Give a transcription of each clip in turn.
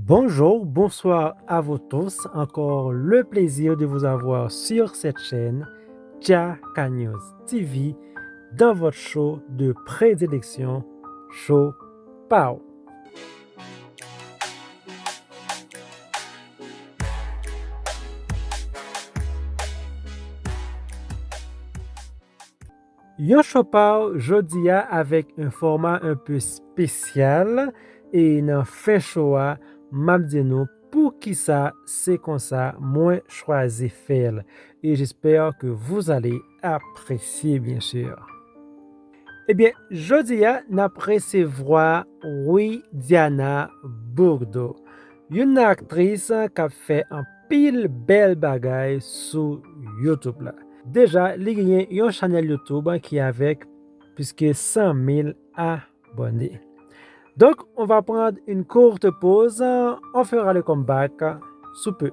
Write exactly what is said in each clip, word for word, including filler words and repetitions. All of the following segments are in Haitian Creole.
Bonjour, bonsoir à vous tous. Encore le plaisir de vous avoir sur cette chaîne, Djaka News T V, dans votre show de prédilection, Show Pow. Yon Show Pow jodi a avèk yon fòma un peu spécial, e nan fen show a, m ap di nou poukisa se konsa mwen chwazi fè l. Et j'espère que vous allez apprécier, bien sûr. Ebyen, jodi a, n ap resevwa Widiana Bourdeau, youn nan aktris k ap fè anpil bèl bagay sou YouTube la. Deja, li genyen yon chanèl YouTube ki avèk plis ke san mil abòne. Donc, on va prendre une courte pause. On fera le comeback sous peu.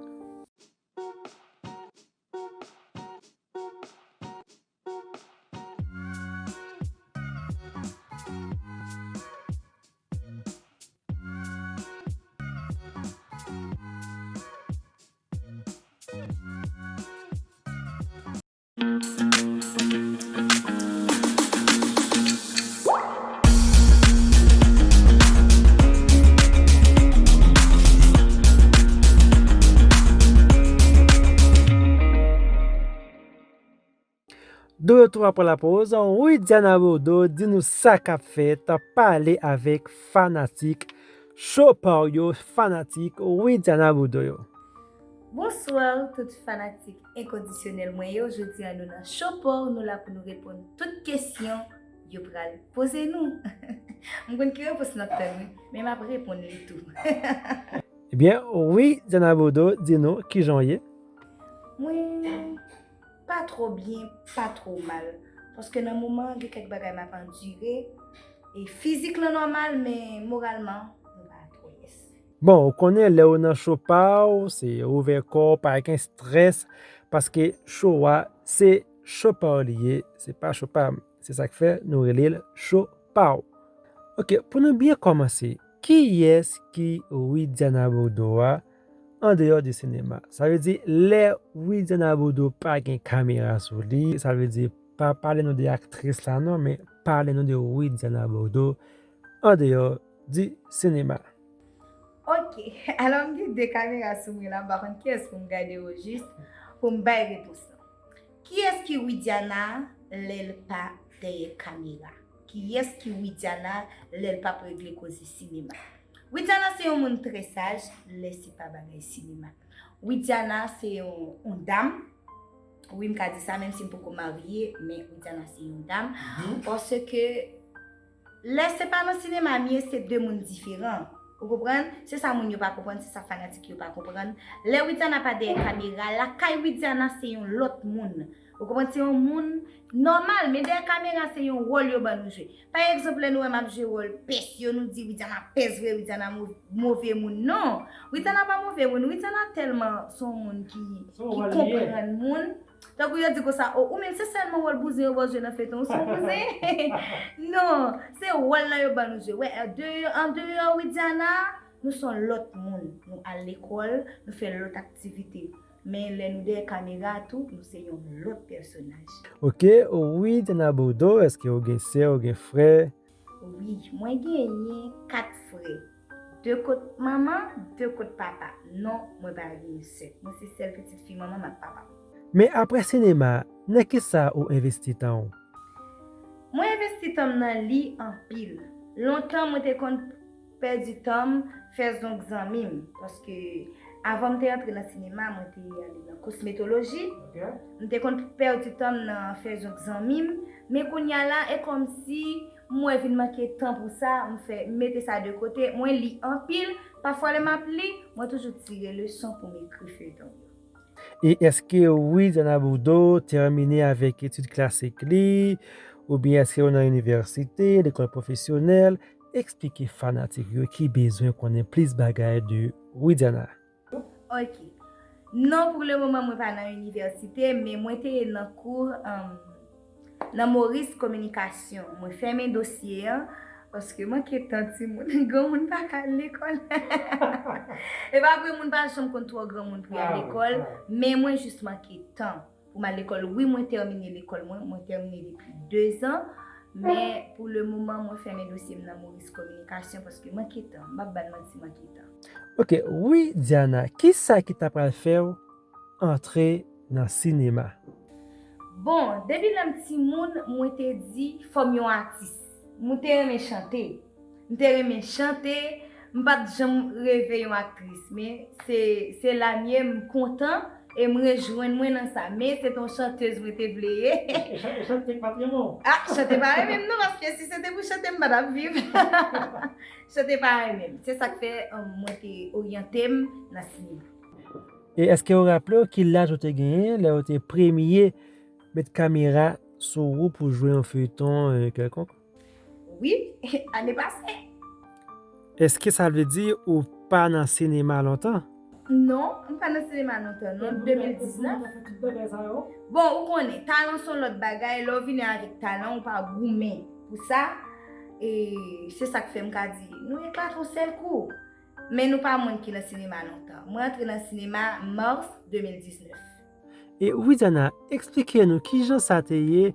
De retour après la pause, Widiana Bourdeau di nou sa k ap fèt, pale avèk fanatik Show Pow yo, fanatik Widiana Bourdeau yo. Bonswa tout fanatik enkondisyonèl mwen yo. Jodi a nou nan Show Pow, nou la pou nou reponn tout kesyon yo pral poze nou. M konn ki repons n ap tann wi, men m ap reponn li tou. Ebyen, Widiana Bourdeau, di nou kijan w ye? Mwen pa twò byen, pa twò mal. Paske nan moman an, gen kèk bagay m ap andire. E fizik lan nòmal, men moralman, nou pa twò yès. Bon, ou konnen lè ou nan Show Pow, se ouvè kò w, pa gen estrès, paske show a, se Show Pow li ye, se pa show pa m. Se sa k fè nou rele l Show Pow. Ok, pou nou byen kòmanse, kiyès ki Widiana Bourdeau a andeyò de sinema? Sa vle di, lè Widiana Bourdeau pa gen kamera sou li, sa vle di, pa pale nou de aktris la non, men pale nou de Widiana Bourdeau andeyò di sinema. Ok, alò m gen de kamera sou mwen la, m pa konn kiyès pou m gade o jis, pou m bay repons lan. Kiyès ki Widiana lè l pa dèyè kamera? Kiyès ki Widiana lè l p ap regle koze sinema? Widiana se yon moun trè saj lè se pa bagay sinema. Widiana se yon, yon dam. Wi, m ka di sa, menm si m poko marye, men Widiana se yon dam. Mhm. Paske lè se pa nan sinema m ye, se de moun diferan. Ou konprann? Se sa moun yo pa konprann, se sa fanatik yo pa konprann. Lè Widiana pa dèyè kamera, lakay Widiana se yon lòt moun. Ou konprann? Se yon moun nòmal, men dèyè kamera se yon wòl yo ban nou jwe. Pa egzanp, lè nou wè m ap jwe wòl pès yo, nou di Widiana pès vre, Widiana mo-, move moun. Non! Widiana pa move moun, Widiana tèlman se yon moun ki, ki konprann moun. Tankou yo di konsa, o, ou menm se sèlman wòl bouzen yo ba w jwe nan feyton, ou se yon bouzen. Non, se wòl lan yo ban nou jwe. Wè, an deyò, an deyò Widiana, nou se yon lòt moun. Nou al lekòl, nou fè lòt aktivite. Men lè nou dèyè kamera tou, nou se yon lòt pèsonaj. Ok, Widiana Bourdeau, èske ou gen sè, ou gen frè? Wi, mwen genyen kat frè. De kot manman, de kot papa. Non, mwen pa gen sè. Mwen se sèl pitit fi manman m ak papa m. Men aprè sinema, nan kisa ou envesti tan w? Mwen envesti tan m nan li anpil. Lontan, mwen te konn pèdi tan m fè zong zanmi m. Paske avan m te antre nan sinema, mwen te ale nan kosmetoloji. Ok. M te konn pèdi tan m nan fè zong zanmi m. Men kounye a la, e kòmsi Mwen vin manke tan pou sa, m fè, m mete sa de kote, mwen li anpil, pafwa lè m ap li, mwen toujou tire leson pou m ekri feyton yo. E èske Widiana Bourdeau tèmine avèk etid klasik li, oubyen èske ou nan inivèsite, lekòl pwofesyonèl? Eksplike fanatik yo ki bezwen konnen plis bagay de Widiana. Ok. Non, pou le moman, mwen pa nan inivèsite, men mwen te nan kou, um, nan Maurice Communication. Mwen fèmen dosye an, paske manke tan timoun. Granmoun pa ka al lekòl. E pa vre, moun pa janm konn twò granmoun pou y al lekòl, men mwen jis manke tan pou m al lekòl. Wi, mwen tèmine lekòl mwen, mwen tèmine depi de zan, men pou le moman, mwen fèmen dosye m nan Maurice Communication paske manke tan, m p ap ba n manti, manke tan. Ok, Widiana, kisa ki ta pral fè w antre nan sinema? Bon, depi lè m timoun, mwen te di fò m yon atis. Mwen te renmen chante. M te renmen chante, m pa t janm reve yon aktris, men se, se la m ye, m kontan e m rejwenn mwen nan sa. Men se t yon chantèz mwen te vle ye. E chan-, e chante pa t renmen w? Ah, chante pa renmen m non, paske si se te pou chante, m pa t ap viv. Chante pa renmen m. Se sa k fè, um, mwen te oryante m nan sinema. E èske w raple w ki laj ou te genyen lè w te premye met kamera sou ou pou jwe yon feyton, eh, kèlkonk? Wi, ane pase. Èske sa vle di ou pa nan sinema lontan? Non, m pa nan sinema lontan, non, de mil diznèf. Bon, ou konnen, talan se yon lòt bagay, lè w vini avèk talan, ou pa goumen pou sa. E se sa k fè m ka di, nou eklate yon sèl kou. Men nou pa moun ki nan sinema lontan. Mwen antre nan sinema mas de mil diznèf. E Widiana, eksplike nou kijan sa te ye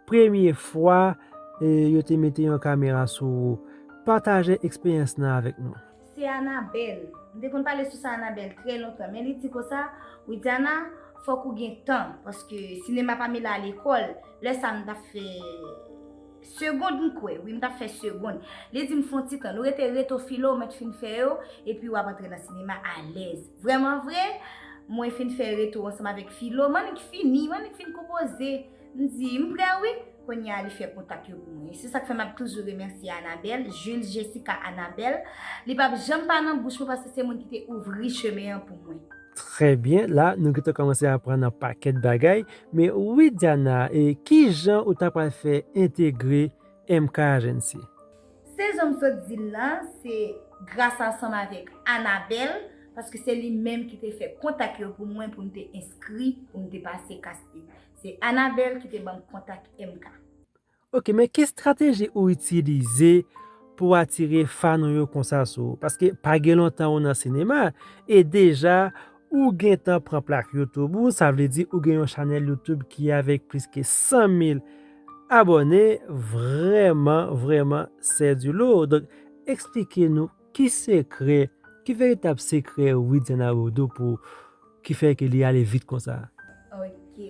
premye fwa, e, yo te mete yon kamera sou ou. Pataje eksperyans lan avèk nou. Se Anabèl. M te konn pale sou sa Anabèl trè lontan, men li di konsa, Widiana, fòk ou gen tan, paske sinema pa mele a lekòl. Lè sa m t ap fè segonn, m kwè, wi, m t ap fè segonn. Li di m fè yon ti tan, nou rete reto filo, w mèt fin fè yo, epi w ap antre nan sinema alèz. Vrèman vre, mwen fin fè reto ansanm avèk filo, m annik fini, m annik fin konpoze. M di, m prè wi. Kounye a, li fè kontak yo pou mwen. E se sa k fè m ap toujou remèsye Anabèl, Jules Jessica Anabèl. Li p ap janm pa nan bouch mwen paske se moun ki te ouvri chemen an pou mwen. Trè byen, la, nou gentan kòmanse aprann yon pakèt bagay. Men Widiana, e kijan ou ta pral fè entegre M K Agency? Se jan m sot di l lan, se gras ansanm avèk Anabèl, paske se li menm ki te fè kontak yo pou mwen, pou m te enskri, pou m te pase casting. Se Anabèl ki te ban m kontak M K. Ok, men ki estrateji ou itilize pou atire fan ou yo konsa sou ou? Paske pa gen lontan ou nan sinema, e deja ou gentan pran plak YouTube ou, sa vle di ou gen yon chanèl YouTube ki avèk plis ke san mil abòne, vrèman, vrèman, c'est du lourd. Donk, eksplike nou ki sekrè, ki veritab sekrè Widiana Bourdeau pou ki fè ke li ale vit konsa? Ok.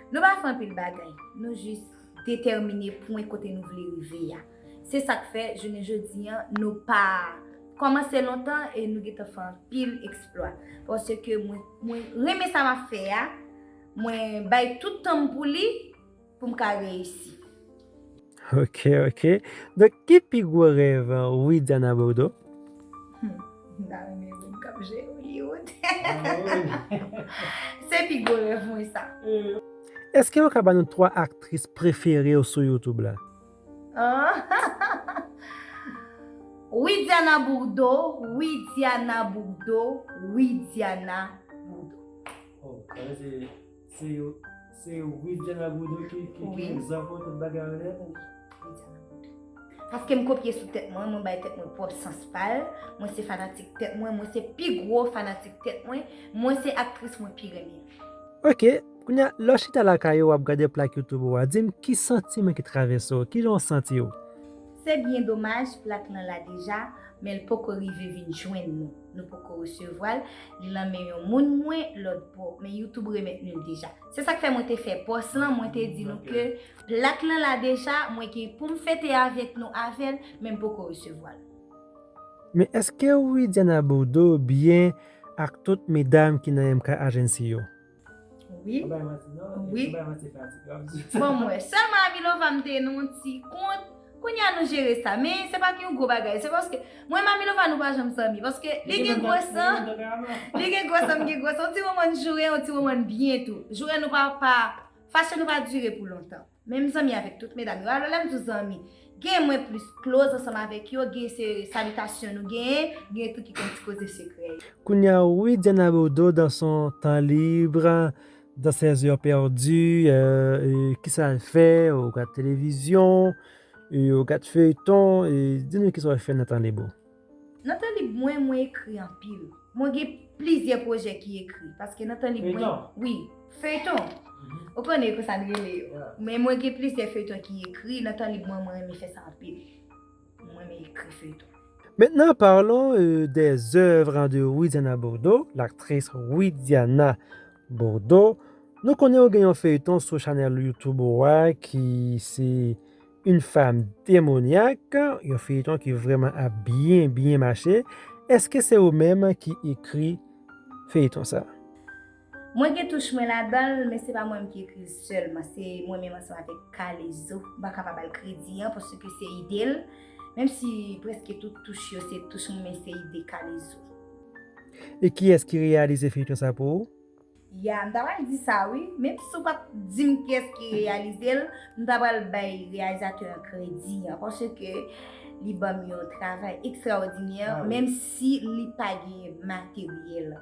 Nou pa fè anpil bagay. Nou jis detèmine pwen kote nou vle rive a. Se sa k fè, jounen jodi an, nou pa kòmanse lontan e nou gentan fè anpil eksplwa. Paske mwen, mwen renmen sa m ap fè a, mwen bay tout tan m pou li, pou m ka reyisi. Ok, ok. Donk, ki pi gwo rèv, eh, Widiana Bourdeau? Hmm, m ta renmen moun k ap jwe Hollywood. Ah, wi. Se pi gwo rèv mwen sa. Èske ou ka ba nou twa aktris prefere w sou YouTube la? Ah. Widiana Bourdeau, Widiana Bourdeau, Widiana Bourdeau. Oh, sa vle di Se, se Widiana Bourdeau ki, ki, ki egzanp ou tout bagay yo nèt? Wi, Widiana Bourdeau. Paske m kopye sou tèt mwen, mwen bay tèt mwen pwòp sans pa l, mwen se fanatik tèt mwen, mwen se pi gwo fanatik tèt mwen, mwen se aktris mwen pi renmen an. Ok, kounye a, lè w chita lakay ou, w ap gade plak YouTube ou a, di m ki santiman ki travèse w, kijan w santi w? Se byen domaj, plak lan la deja, men l poko rive vin jwenn nou. Nou poko resevwa l. Li nan men yon moun mwen lòt bò, men YouTube remèt nou l deja. Se sa k fè mwen te fè pòs lan, mwen te di nou ke plak lan la deja, mwen gen pou m fete avèk nou avè l, men m poko resevwa l. Men èske Widiana Bourdeau byen ak tout medam ki nan M K Agency yo? Wi. Wi. Bon, mwen, sèlman Amilova m te nan yon ti kont, Kounye a nou jere sa, men se pa t yon gwo bagay. Se paske mwen, Mami Lova, nou pa janm zanmi. Paske li gen gwo san, li gen gwo san, m gen gwo san. Yon ti moman n joure, yon ti moman n byen tou. Joure nou pa, pa, fache nou pa dire pou lontan. Men m zanmi avèk tout medam yo. Alò, lè m di w zanmi, gen mwen plis close ansanm avèk yo, gen se salitasyon nou genyen, gen tou ki konn ti koze sekrè yo. Kounye a, Widiana Bourdeau dans son temps libre, dans ses heures perdues, euh, euh, kisa l fè, ou gad televizyon, euh, ou gad feyton, euh, di nou kisa w fè nan tan lib ou. Nan tan lib mwen, mwen ekri anpil. Mwen gen plizyè pwojè ki ekri, paske nan tan lib mwen, wi, feyton. Ou konnen konsa n rele yo. Men mwen gen plizyè feyton ki ekri, nan tan lib mwen, mwen renmen fè sa anpil. Mwen renmen ekri feyton. Maintenant, parlons, euh, des œuvres de Widiana Bourdeau, l'actrice Widiana Bourdeau. Nou konnen w gen yon feyton sou chanèl YouTube ou a ki se Une femme démoniaque, yon feyton ki vrèman ap byen, byen mache. Èske se ou menm ki ekri feyton sa? Mwen gen touch mwen ladan l, men se pa mwen menm ki ekri l sèlman. Se mwen menm ansanm avèk Kalezo. M pa ka pa ba l kredi an, paske se ide l. Menm si prèske tout touch yo se touch mwen, men se ide Kalezo. E kiyès ki reyalize feyton sa pou ou? Ya, m ta pral di sa wi. Menm si w pa t di m kiyès ki reyalize l, m ta pral bay reyalizatè an kredi an, paske li ban m yon travay ekstraòdinè, menm si li pa gen materyèl.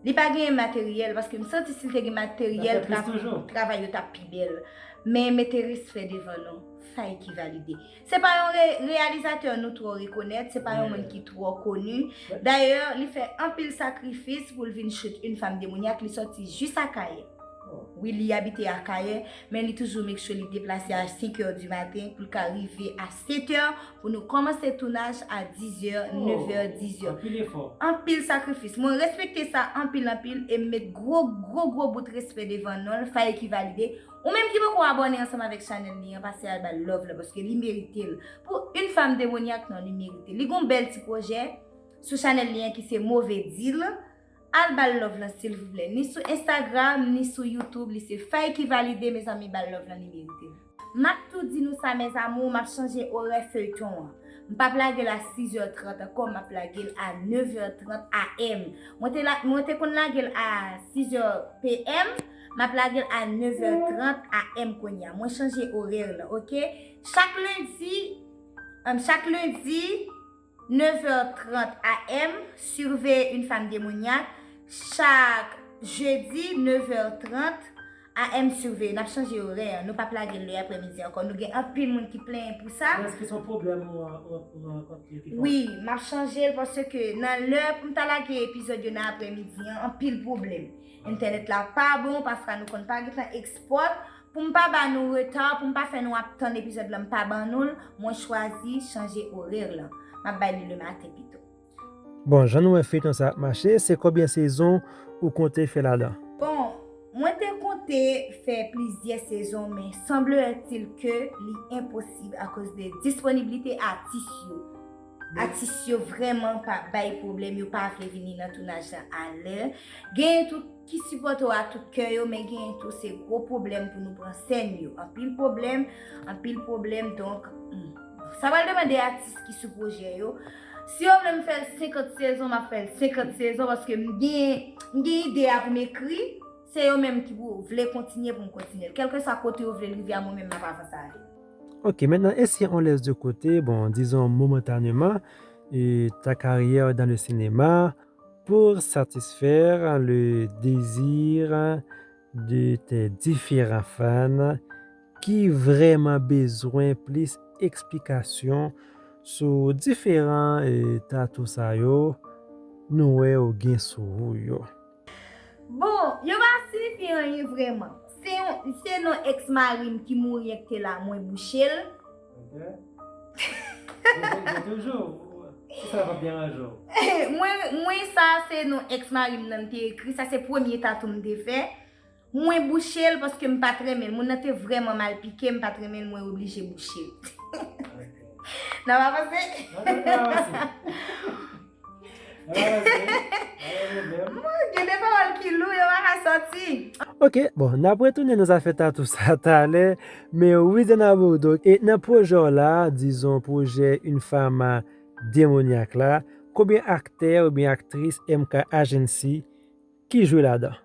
Li pa gen materyèl, paske m santi si l te gen materyèl, tra-, travay yo t ap pi bèl. Men mete respè devan non, Faye ki valide. Se pa yon re-, reyalizatè nou twò rekonèt, se pa yon moun ki twò koni. Dayè, li fè anpil sakrifis pou l vin chout Une femme démoniaque, li sòti jis Akayè. Wi, li abite Akayè, men li toujou make sure li deplase a senk è di maten pou l ka rive a sèt è pou nou kòmanse tounaj a diz è, nèf è, diz è. Anpil efò. Anpil sakrifis. Mwen respekte sa anpil, anpil, e m met gwo, gwo, gwo bout respè devan non l, Faye ki valide. Ou menm ki poko abòne ansanm avèk chanèl li an, pase al ba l love la, paske li merite l. Pou Une femme démoniaque, non, li merite. Li gon bèl ti pwojè sou chanèl li an ki se Mauvais Deal. Al ba l love lan silvouplè. Ni sou Instagram, ni sou YouTube, li se Faye ki valide, mezanmi, ba l love lan, li merite l. M ap tou di nou sa, mes amours, m ap chanje orè feyton an. M p ap lage l a sis è trant ankò, m ap lage l a nèf è trant A M. Mwen te la, mwen te konn lage l a sis è P M, m ap lage l a nèf è trant A M kounye a. Mwen chanje orè lan, oke? Chak lendi, em, chak lendi, nèf è trant A M, Surveiller une femme démoniaque. Chak jedi, nèf è trant A M, Surveiller. N ap chanje orè an. Nou p ap lage l lè aprèmidi ankò. Nou gen anpil moun ki plenyen pou sa. Èske se yon pwoblèm ou, ou, ou rankontre? Wi, m ap chanje l paske nan lè pou m ta lage epizòd yo nan aprèmidi an, anpil pwoblèm. Entènèt la pa bon, paske nou konn pa gentan export. Pou m pa ba nou reta, pou m pa fè nou ap tann epizòd la, m pa ban nou l, mwen chwazi chanje orè lan. M ap bay li lematen pito. Bon, jan nou wè feyton sa ap mache, se konbyen sezon ou konte fè ladan? Bon, mwen te konte fè plizyè sezon, men semblerait-il que li enposib akoz de disponibilite atis yo. Atis yo vrèman pa bay pwoblèm, yo pa vle vini nan tounaj la alè. Genyen tou ki sipòte w a tout kè yo, men genyen tou se gwo pwoblèm pou nou pran sèn yo. Anpil pwoblèm, anpil pwoblèm, donk, hmm. Sa pral depande atis ki sou pwojè yo. Si yo vle m fè l senkant sezon, m ap fè l senkant sezon, paske m gen, m gen ide a pou m ekri. Se yo menm ki pou vle kontinye pou m kontinye l. Kèlkeswa kote yo vle l rive a, mwen menm m ap avanse avè l. Ok, maintenant, et si on laisse de côté, bon, disons momentanément, euh, ta carrière dans le cinéma pour satisfaire le désir de tes différents fans ki vrèman bezwen plis eksplikasyon sou diferan, eh, tatou sa yo nou wè ou gen sou ou yo. Bon, yo pa siyifi anyen vrèman. Se yon, se non ex mari m ki mouri an k te la, mwen bouche l. Ok. Mwen, mwen toujou, sa p ap deranje w. Mwen, mwen sa se non ex mari m nan m te ekri, sa se premye tatou m te fè. Mwen bouche l paske m pa t renmen l. Moun nan te vrèman mal pike, m pa t renmen l, mwen oblije bouche l. Ok. N ap avanse? N ap avanse. N ap avanse. Pa gen pwoblèm. Mwen, gen de pawòl ki lou, yo pa ka sòti. Ok, bon, n ap retounen nan zafè tatou sa talè, men Widiana Bourdeau, e nan pwojè w la, dizon pwojè Une Femme Démoniaque la, konbyen aktè oubyen aktris M K Agency ki jwe ladan?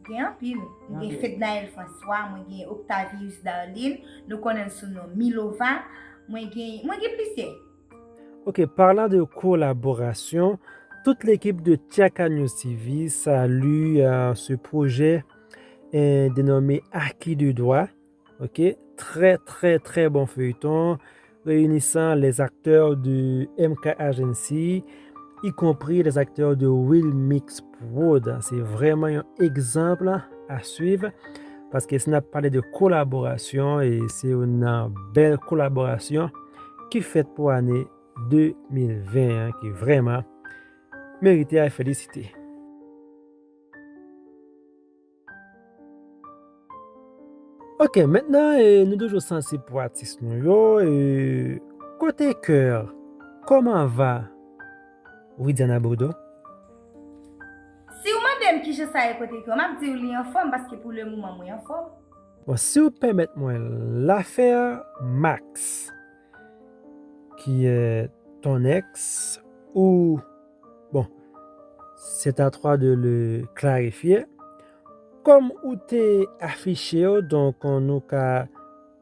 Gen anpil. Mwen gen Fednaelle François, mwen gen Octavius Darline, nou konnen l sou non Milova, mwen gen, mwen gen plizyè. Ok, parlant de collaboration, toute l'équipe de Tiaka News T V salue euh, ce projet euh, dénommé Acquis de droit. Ok, très très très bon feuilleton réunissant les acteurs de M K Agency, y compris les acteurs de Will Mix Prod. Se vrèman yon egzanp a swiv paske si n ap pale de kolaborasyon, e se yon bèl kolaborasyon ki fèt pou ane de mil ven an, ki vrèman merite a felisite. Ok, mentnan e, nou toujou sansib pou atis nou yo. E, kote kè, comment va Widiana Bourdeau? Si w mande m kijan sa ye kote kè, m ap di w li anfòm paske pou le moman mwen anfòm. Bon, si w pèmèt mwen, lafè Max, qui est ton ex, ou, bon, c'est à toi de le clarifier. Kòm ou te afiche yo, donk nou ka,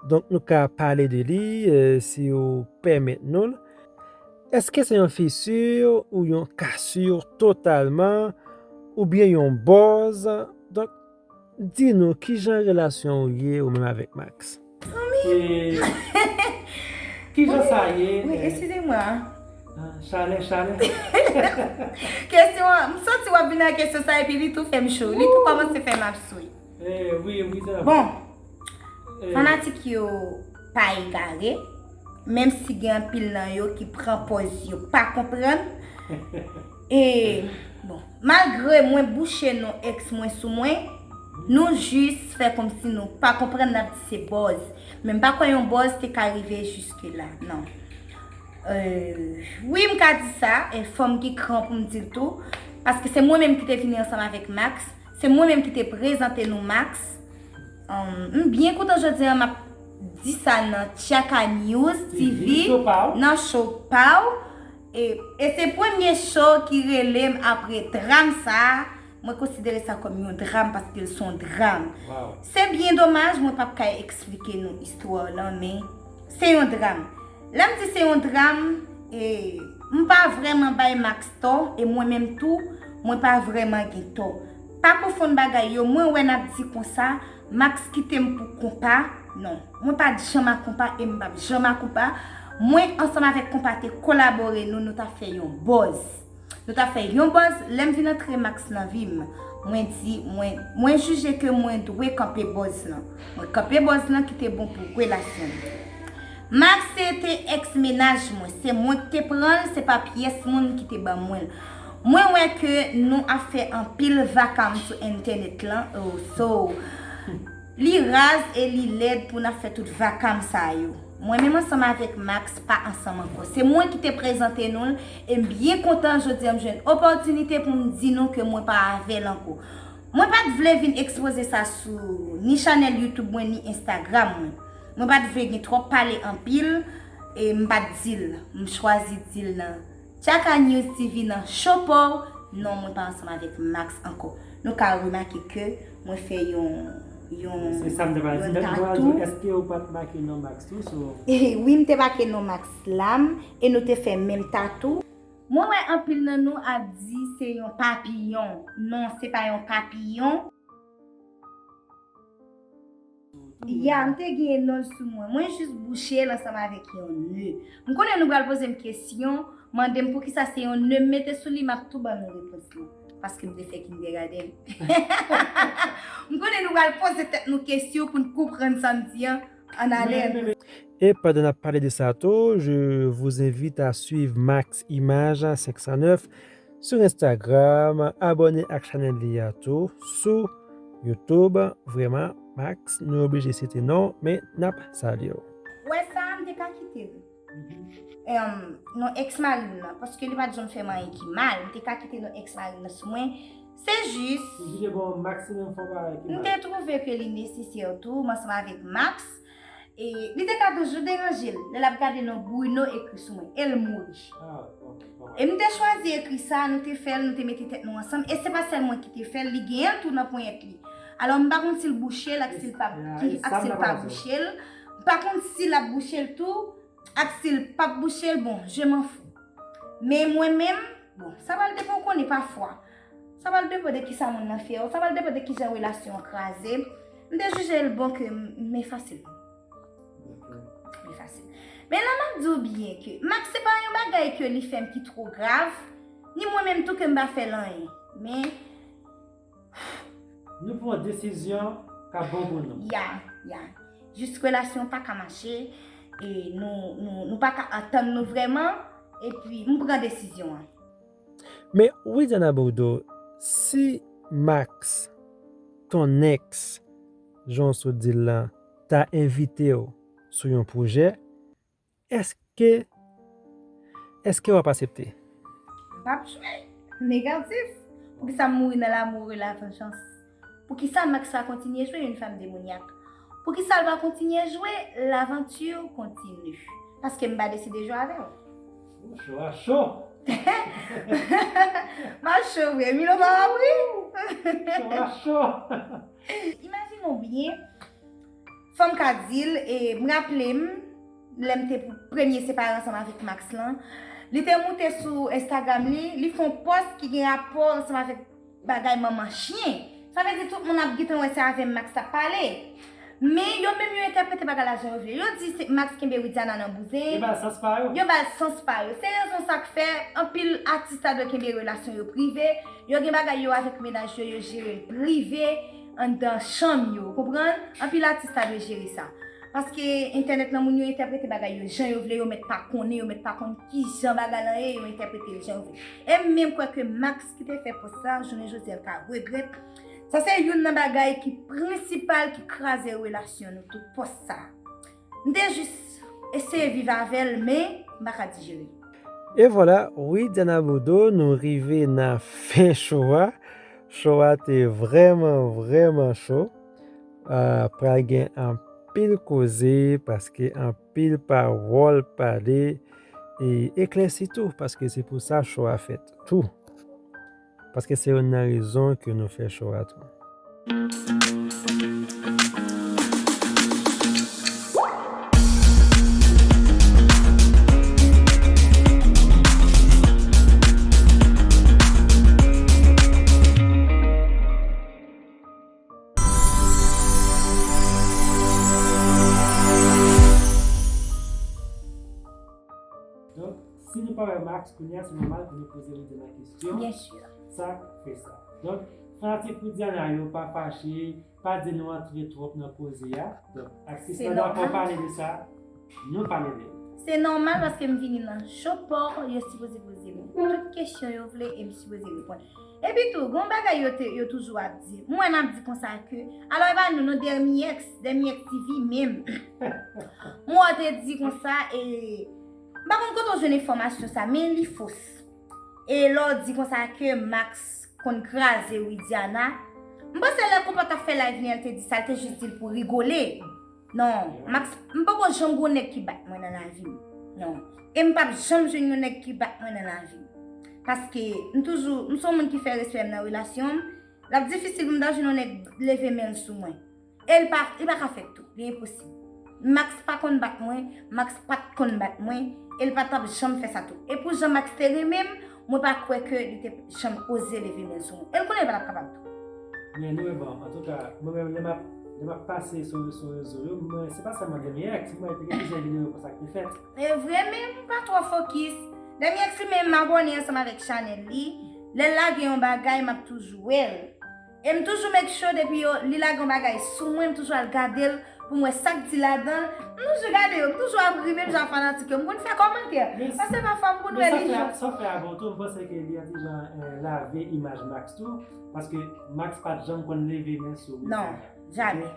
donk nou ka pale de li, euh, si ou pèmèt nou l. Èske se yon fisi ou yon kasi totalman, oubyen yon bòz? Donk, di nou, kijan relasyon ou ye ou menm avèk Max? Zanmi. E, kijan sa ye? Wi, eskize mwa. Ah, chalè, chalè. Kesyon an, m santi w ap vin ak kesyon sa epi li tou fè m cho. Li tou kòmanse fè m ap swe. E, wi, wi, sa. Bon, e, fanatik yo pa egare, menm si gen anpil nan yo ki pran pòz yo pa konprann. E, bon, malgre mwen bouche non ex mwen sou mwen, nou jis fè kòmsi nou pa konprann, n ap di se bòz. Men m pa kwè yon bòz te ka rive jiske la, non. Euh, wi, m ka di sa, e fò m gen kran pou m di l tou, paske se mwen menm ki te vini ansanm avèk Max, se mwen menm ki te prezante nou Max. Um, m byen kontan jodi a m ap di sa nan Tchaka News T V, nan show pa w. E, e se premye show ki rele m apre dram sa a. Mwen konsidere sa kòm yon dram paske l se yon dram. Se byen domaj, mwen p ap ka eksplike nou istwa lan, men se yon dram. Lè m di se yon dram, e, m pa vrèman bay Max tò, e mwen menm tou, mwen pa vrèman gen tò. Pa konfonn bagay yo, mwen wè n ap di konsa, Max kite m pou konpa. Non, mwen pa t janm a konpa e m p ap janm a konpa. Mwen ansanm avèk konpa te kolabore, nou, nou ta fè yon bòz. Nou ta fè yon bòz, lè m vin antre Max nan vi m, mwen di, mwen, mwen jije ke mwen dwe kanpe bòz lan. Mwen kanpe bòz lan ki te bon pou relasyon n. Max se te ex mennaj mwen, se mwen ki te pran l, se pa pyès moun ki te ban mwen l. Mwen wè ke nou ap fè anpil vakam sou entènèt lan, oh, so, li raz e li lèd pou n ap fè tout vakam sa yo. Mwen menm ansanm avèk Max pa ansanm ankò. Se mwen ki te prezante nou l, e m byen kontan jodi a m jwenn opòtinite pou m di nou ke mwen pa avè l ankò. Mwen pa t vle vin ekspoze sa sou ni chanèl YouTube mwen, ni Instagram mwen. Mwen pa t vle gen twòp pale anpil, e m pa t di l. M chwazi di l nan Tchaka News T V nan show pa w, non, mwen pa ansanm avèk Max ankò. Nou ka remake ke mwen fè yon, yon, se sa m te pral di, yon tatou. Èske ou pa t make non Max tou sou? Wi, m te make non Max la, e nou te fè menm tatou. Mwen wè anpil nan nou ap di se yon papiyon. Non, se pa yon papiyon. Ya, m te gen non l sou mwen. Mwen jis bouche l ansanm avèk yon ne. M konnen nou pral poze m kesyon, mande m poukisa se yon ne m mete sou li, m ap tou ban nou repons lan. Paske m te fè kindergarten. M konnen nou pral poze tèt nou kesyon pou n konprann sa m di an. Ann ale. E pandan n ap pale de sa tou, je vous invite à suivre Max Image cinq cent neuf sur Instagram, abòne ak chanèl li a tou sou YouTube. Vrèman, Max, nou oblije site non, men n ap salye w. Wè sa, m te ka kite l. Em, non ex mari m nan, paske li pa t janm fè m anyen ki mal. M te ka kite non ex mari m nan sou mwen. Se jis. Ou jije bon Max se menm fò bagay ki mal. M te twouve ke li nesesè tou, m ansanm avèk Max. E li te ka toujou deranje l. Lè l ap gade non Bruno ekri sou mwen. E l mouri. E m te chwazi ekri sa, nou te fè l, nou te mete tèt nou ansanm. E se pa sèl mwen ki te fè l, li genyen l tou nan ponyèt li. Alò, m pa konn si l bouche l ak si l p ap, ak si l pa bouche l. M pa konn si l ap bouche l tou, ak si l p ap bouche l, bon, je m'en fous. Men mwen menm, bon, sa pral depann, ou konnen pafwa. Sa pral depann de kisa moun nan fè w, sa pral depann de kijan relasyon an kraze. M te jije l bon ke m, m efase l. M efase l. Men la m ap di w byen ke Max se pa yon bagay ke li fè m ki twò grav, ni mwen menm tou ke m pa fè l anyen. Men, nou pran desizyon k ap bon pou nou. Ya, ya. Jis relasyon pa ka mache, e nou, nou, nou pa ka antann nou vrèman, epi m pran desizyon an. Men Widiana Bourdeau, si Max, ton ex, jan w sot di l lan, ta envite w sou yon pwojè, èske, èske w ap aksepte? M p ap jwe. Negatif. Poukisa m mouri nan l'amour et la vengeance? Poukisa Max pa kontinye jwe une femme démoniaque? Poukisa l pa kontinye jwe l'aventure continue? Paske m pa deside jwe avè w. Cho a cho. M a cho vre, Milo pa wè wi. Cho a cho. Imajine w byen, fò m ka di l, e m raple m, lè m te premye separe ansanm avèk Max lan, li te moute sou Instagram li, li fè yon pòs ki gen rapò ansanm avèk bagay manman chen. Sa vle di tout moun ap gentan wè se avè Max l ap pale. Men yo menm yo entèprete bagay la jan yo vle. Yo di se Max kenbe Widiana nan bouzen. Yo ba l sans pa yo. Yo ba l sans pa yo. Se rezon sa k fè anpil atis ta dwe kenbe relasyon yo prive. Yo gen bagay yo avèk mennaj yo, yo jere l prive anndan chanm yo. Ou konprann? Anpil atis ta dwe jere sa. Paske entènèt lan moun yo entèprete bagay yo jan yo vle, yo mèt pa konnen, yo mèt pa konn kijan bagay lan ye, yo entèprete l jan yo vle. E m menm kwè ke Max ki te fè pòs sa, jounen jodi a l ka regrèt. Sa se youn nan bagay ki prensipal ki kraze relasyon nou tou, pòs sa. M te jis eseye viv avè l, men m pa ka dijere l. E vwala, Widiana Bourdeau, nou rive nan fen cho a. Cho a te vrèman, vrèman cho. Ah, pral gen anpil koze, paske anpil pawòl pale e eklèsi tou, paske se pou sa cho a fèt tou. Paske se youn nan rezon ke nou fè cho a tou. Donk, si nou pa wè Max kounye a, se nòmal pou nou poze Widiana kesyon. Byen si. Sa k fè sa? Donk, fanatik Widiana yo, pa fache, pa di nou antre twòp nan koze a. Donk, atis lan dakò pale de sa, nou pale de l. Se nòmal paske m vini nan cho pa w, yo sipoze poze m tout kesyon yo vle e m sipoze reponn. Epi tou, gen yon bagay yo te, yo toujou ap di. M wè n ap di konsa ke, alò e pa nou, non, Dermi X, Dermi X T V menm. M wè w te di konsa, e, m pa konn kote w jwenn enfòmasyon sa, men li fos. E lè w di konsa ke Max konn kraze Widiana, m panse lè Konpa t ap fè live li an, l te di sa, l te jis di l pou rigole. Non, Max, m poko janm gon nèg ki bat mwen nan lavi m. Non. E m p ap janm jwenn yon nèg ki bat mwen nan lavi m. Paske m toujou, m se yon moun ki fè respè m nan relasyon m. L ap difisil pou m ta jwenn yon nèg leve men l sou mwen. E l pa, li pa ka fèt tou. Li enposib. Max pa konn bat mwen, Max pa t konn bat mwen, e l pa t ap janm fè sa tou. E pou jan Max te renmen m, mwen pa kwè ke li te janm oze leve men l sou mwen. E l konnen l pa t ap kapab tou. Men nou, bon, antouka, mwen menm, lè m ap, lè m ap pase sou, sou rezo yo, mwen, se pa sèlman Dermi X, mwen te gen plizyè videyo konsa ki te fèt. E vre, men m pa twò fokis. Dermi X li menm, m abòne ansanm avèk chanèl li. Lè l lage yon bagay, m ap toujou wè l. E m toujou make sure depi yo, li lage yon bagay sou mwen, m toujou al gade l pou m wè sa k di ladan l. M toujou gade yo, m toujou ap ri, menm jan fanatik yo. M konn fè kòmantè. Paske pafwa m konn wè li jan. Sa w fè a bon tou, m panse ke li yon ti jan, eh, lave imaj Max tou, paske Max pa t janm konn leve men sou Widiana. Non, jamè.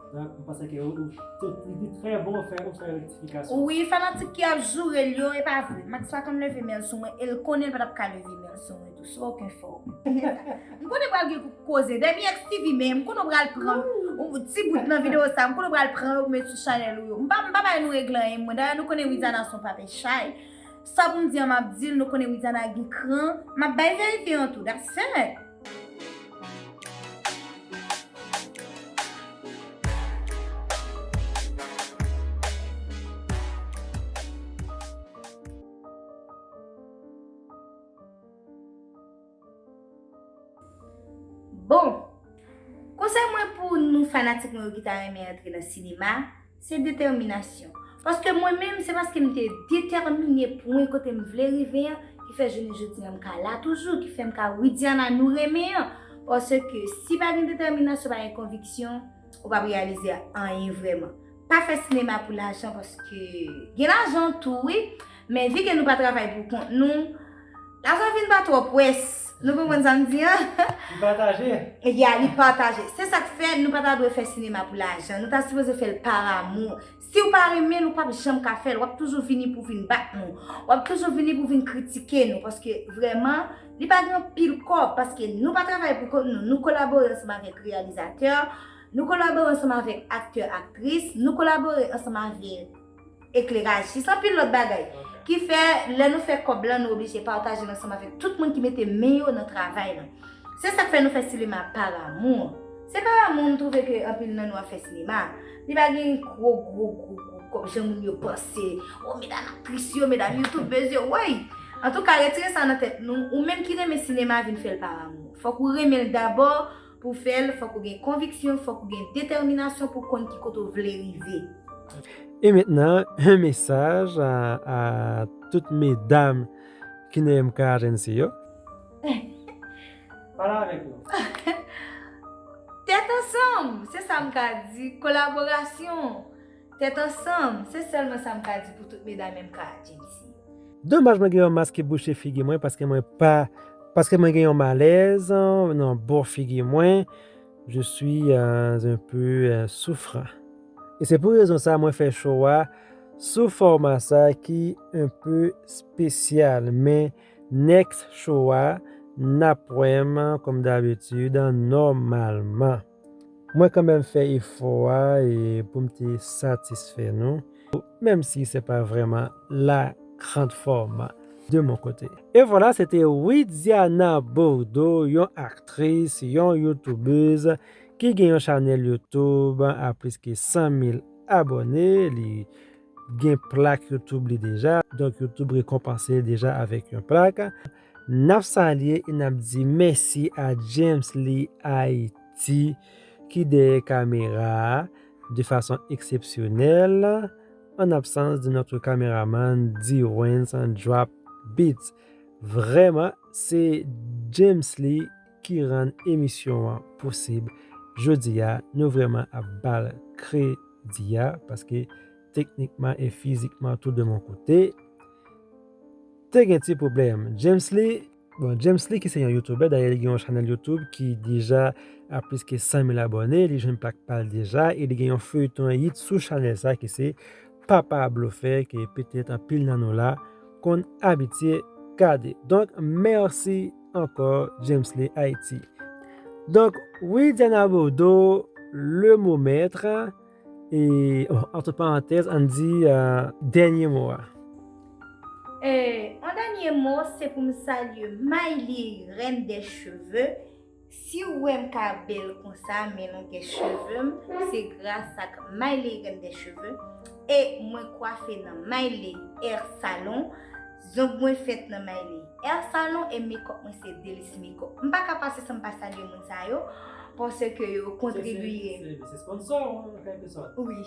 Donk, m panse ke ou, ou, ou, li trè bon ou fè, ou fè rektifikasyon. Wi, fanatik ki ap joure l yo, e pa vre. Max pa konn leve men l sou mwen, e l konnen l pa t ap ka leve men l sou mwen. Sou okenn fòm. M konnen pral gen koze. Dèmi X T V menm, m konnen w pral pran yon ti bout nan videyo sa, m konnen w pral pran yo met sou chanèl ou yo. M pa, m pa bay nou regle anyen, mwen. Dayè, nou konnen Widiana se yon pape chay. Sa pou m di an, m ap di l, nou konnen Widiana gen kran. M ap bay verite an tou. That's it. Bon, konsèy mwen pou nou fanatik mwen yo ki ta renmen antre nan sinema, se detèminasyon. Paske mwen menm, se paske m te detèmine pwen kote m vle rive an, ki fè jounen jodi a m ka la toujou, ki fè m ka Widiana nou renmen an. Paske si pa gen detèminasyon, pa gen konviksyon, ou p ap reyalize anyen vrèman. Pa fè sinema pou lajan, paske gen lajan tou, wi, men vi ke nou pa travay pou kont nou, lajan vin pa twò pwès. Nou konprann sa m di an? Li pataje. Ya, li pataje. Se sa k fè nou pa ta dwe fè sinema pou lajan. Nou ta sipoze fè l par amour. Si w pa renmen l, ou p ap janm ka fè l. W ap toujou vini pou vin bat nou. W ap toujou vini pou vin kritike nou. Paske vrèman, li pa gen anpil kòb. Paske nou pa travay pou kont nou. Nou kolabore ansanm avèk reyalizatè. Nou kolabore ansanm avèk aktè, aktris, nou kolabore ansanm avèk eklerajis, anpil lòt bagay. Ki fè, lè nou fè kòb lan, nou oblije pataje l ansanm avèk tout moun ki mete men yo nan travay lan. Se sa k fè nou fè sinema par amour. Se par amour m twouve ke anpil nan nou ap fè sinema. Li pa gen gwo, gwo, gwo, gwo kòb jan moun yo panse. O, medam aktris yo, medam youtubèz yo, woy! Antouka, retire sa nan tèt nou. Ou menm ki renmen sinema, vin fè l par amour. Fòk ou renmen l dabò, pou fè l, fòk ou gen konviksyon, fòk ou gen detèminasyon pou konn ki kote w vle rive. Et maintenant, un message à, à toutes mesdames ki nan M K Agency yo. Pale avèk nou. Tèt ansanm, se sa m ka di. Kolaborasyon, tèt ansanm, se sèlman sa m ka di pou tout medam M K Agency. Domaj mwen gen yon mas ki bouche figi mwen paske mwen pa, paske mwen gen yon malèz nan bò figi mwen. Je suis euh, un peu euh, souffrant. E se pou rezon sa mwen fè show a sou fòma sa ki un peu spesyal, men next show a n ap wè m kòm dabitid nòmalman. Mwen kanmenm fè efò a e pou m te satisfè nou, menm si se pa vrèman la grande forme de mon côté. E vwala, se te Widiana Bourdeau, yon aktris, yon youtubèz ki gen yon chanèl YouTube a plis ke san mil abòne. Li gen plak YouTube li deja. Donk, YouTube rekonpanse l deja avèk yon plak. N ap salye e n ap di mèsi a James Lee Haïti ki dèyè kamera a de fason eksepsyonèl, en absence de notre caméraman Dwayne Drop Beats. Vrèman, se James Lee ki rann emisyon an posib. Jodi a, nou vrèman ap ba l kredi a, paske teknikman e fizikman tou de mon kote, te gen ti pwoblèm. James Lee, bon, James Lee ki se yon youtubè, dayè li gen yon chanèl YouTube ki deja a plis ke san mil abòne, li jwenn plak pa l deja, e li gen yon feyton hit sou chanèl sa ki se Papa Blofè, ke petèt anpil nan nou la konn abitye gade. Donk, mèsi ankò, James Lee Haïti. Donk, Widiana Bourdeau, le mot maître, e, bon, entre parenthèses, ann di euh, dènye mo a. E, an dènye mo, se pou m salye Mayli, reine des cheveux. Si w wè m ka bèl konsa, men longè cheve m, se gras ak Mayli, reine des cheveux. E mwen kwafe nan Mayli Hair Salon. Zong mwen fèt nan Mayli Hair Salon e makeup mwen se Délice Makeup. M pa ka pase san m pa salye moun sa yo, paske yo kontribiye. Se, se, se sponsor, an kèlke sòt. Wi.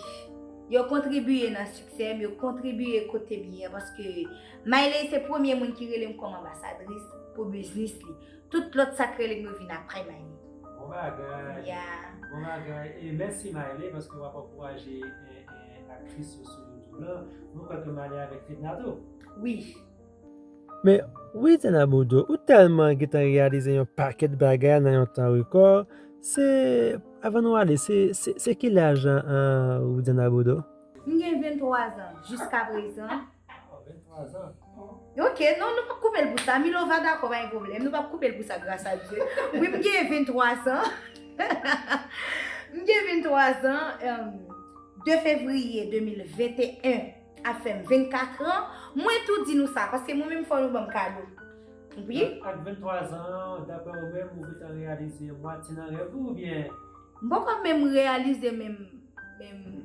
Yo kontribiye nan siksè m, yo kontribiye kote m ye an, paske Mayli se premye moun ki rele m kòm anbasadris pou biznis li. Tout lòt sa k rele m yo vin apre Mayli. Bon bagay. Yeah. Bon bagay. E mèsi Mayli paske w ap ankouraje eh, eh, aktris yo sou YouTube lan. Mwen kwè ke m ale avèk Fedna tou. Wi. Men, Widiana Bourdeau, ou tèlman gentan reyalize yon pakèt bagay nan yon tan rekò. Se, avan nou ale, se, se, se ki laj an, an Widiana Bourdeau? M gen venntwa zan jiska prezan. Ah, venntwa zan. Ok, non, nou p ap koupe l pou sa. Milova dakò, pa gen pwoblèm. Nou p ap koupe l pou sa, gras a Dye. Wi, m gen venntwa zan. M gen venntwa zan. De fevriye de mil venteyen ap fè m vennkat an. Mwen tou di nou sa, paske mwen menm fò nou ban m kado. Wi. Ak venntwa zan, daprè ou menm, ou gentan reyalize mwatye nan rèv ou oubyen? M poko menm reyalize menm, menm,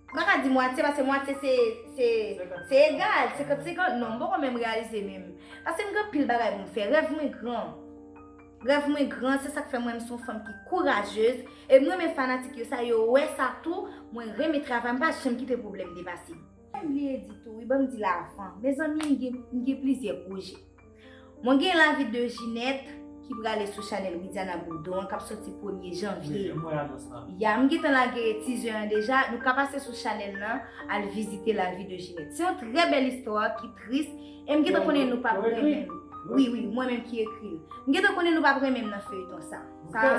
m pa ka di mwatye, paske mwatye se, se, se egal, senkant senkant. Non, m poko menm reyalize menm. Paske m gen anpil bagay pou m fè. Rèv mwen gran. Rèv mwen gran, se sa k fè mwen, m se yon fanm ki kourajez. E m renmen fanatik yo sa, yo wè sa tou. Mwen renmen travay, m pa janm kite pwoblèm depase m. M bliye di tou, wi, ban m di l avan. Mezanmi, m gen, m gen plizyè pwojè. Mwen gen Lavi de Jinèt ki prale sou chanèl Widiana Bourdeau an, k ap sòti premye janvye. Wi, m wè anons lan. Ya, m gentan lage teaser an deja. Nou ka pase sou chanèl lan, al vizite Lavi de Jinèt. Se yon trè bèl istwa ki tris, e m gentan konnen nou p ap renmen m. Wi, wi, mwen menm ki ekri l. M gentan konnen nou p ap renmen m nan feyton sa. Sa,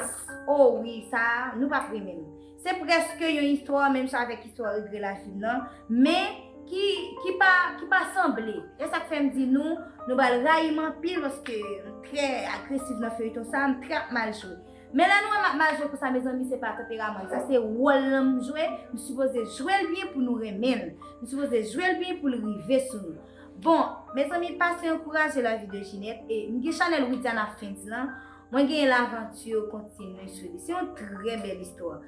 oh wi, sa, nou p ap renmen m. Se prèske yon istwa, menm jan avèk istwa Regret la Vie m nan, men ki, ki pa, ki pa sanble. E sa k fè m di nou, nou pral rayi m anpil, paske m trè agresif nan feyton sa, m trè ap mal jwe. Men lè nou wè m ap mal jwe konsa, mezanmi, se pa tanperaman m, sa se wòl lan m jwe, m sipoze jwe l byen pou nou renmen l. M sipoze jwe l byen pou l rive sou nou. Bon, mezanmi, pase ankouraje Lavi de Jinèt, e m gen chanèl Widiana Fens lan, mwen genyen Lavanti Kontinye sou li. Se yon trè bèl istwa.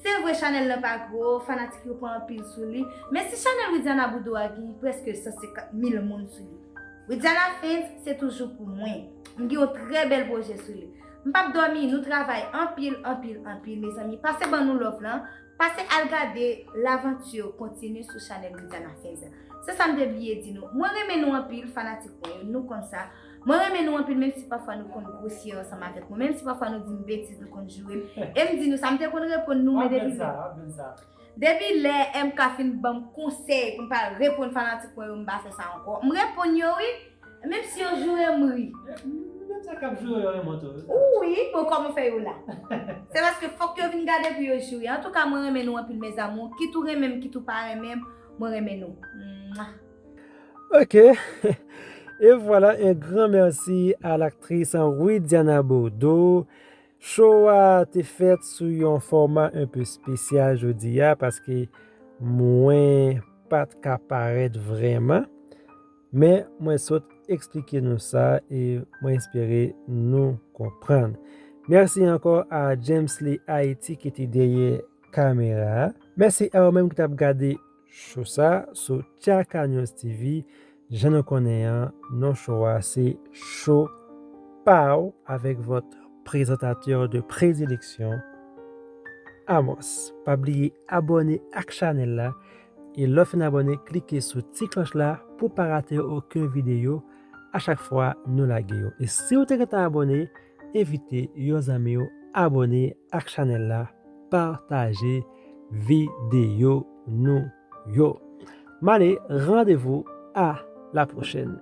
Se vre, chanèl lan pa gwo, fanatik yo pa anpil sou li, men si chanèl Widiana Bourdeau a gen prèske san senkant mil moun sou li. Widiana Fens, se toujou pou mwen. M gen yon trè bèl pwojè sou li. M p ap dòmi, nou travay anpil, anpil, anpil, mezanmi. Pase ban nou love lan, pase al gade Lavanti Kontinye sou chanèl Widiana Fens. Se sa m te bliye di nou. Mwen renmen nou anpil, fanatik mwen yo, nou konn sa. Mwen renmen nou anpil, menm si pafwa nou konn gwosye ansanm avèk mwen, menm si pafwa nou di m betiz, nou konn joure m. E m di nou sa, m te konn reponn nou, men depi lè, depi lè M K fin ban m konsèy pou m pa reponn fanatik mwen yo, m pa fè sa ankò. M reponn yo, wi. Menm si yo joure m, m ri. Menm sa k ap joure yo renmen w tou. Wi, bon, kòman w fè yo la? Se paske fòk yo vin gade pou yo joure. Antouka, mwen renmen nou anpil, mes amours. Kit ou renmen m, kit ou pa renmen m, mwen renmen nou. Mwa. Ok. Et voilà, un grand merci à l'actrice Widiana Bourdeau. Show a te fèt sou yon fòma un peu espesyal jodi a, paske mwen pa t ka parèt vrèman. Men mwen sot eksplike nou sa e mwen espere nou konprann. Mèsi ankò a James Lee Haiti ki te dèyè kamera a. Mèsi a ou menm ki t ap gade show sa sou Tchaka News T V. Jan nou konnen an, non show a se show pa w avèk votre présentateur de prédilection, Amos. Pa bliye abòne ak chanèl la, e lè w fin abòne, klike sou ti klòch la pou pa rate okenn videyo a chak fwa nou lage yo. E si w te gentan abòne, envite yon zanmi w abòne ak chanèl la, pataje videyo nou yo. M ale, randevou a la pwochèn.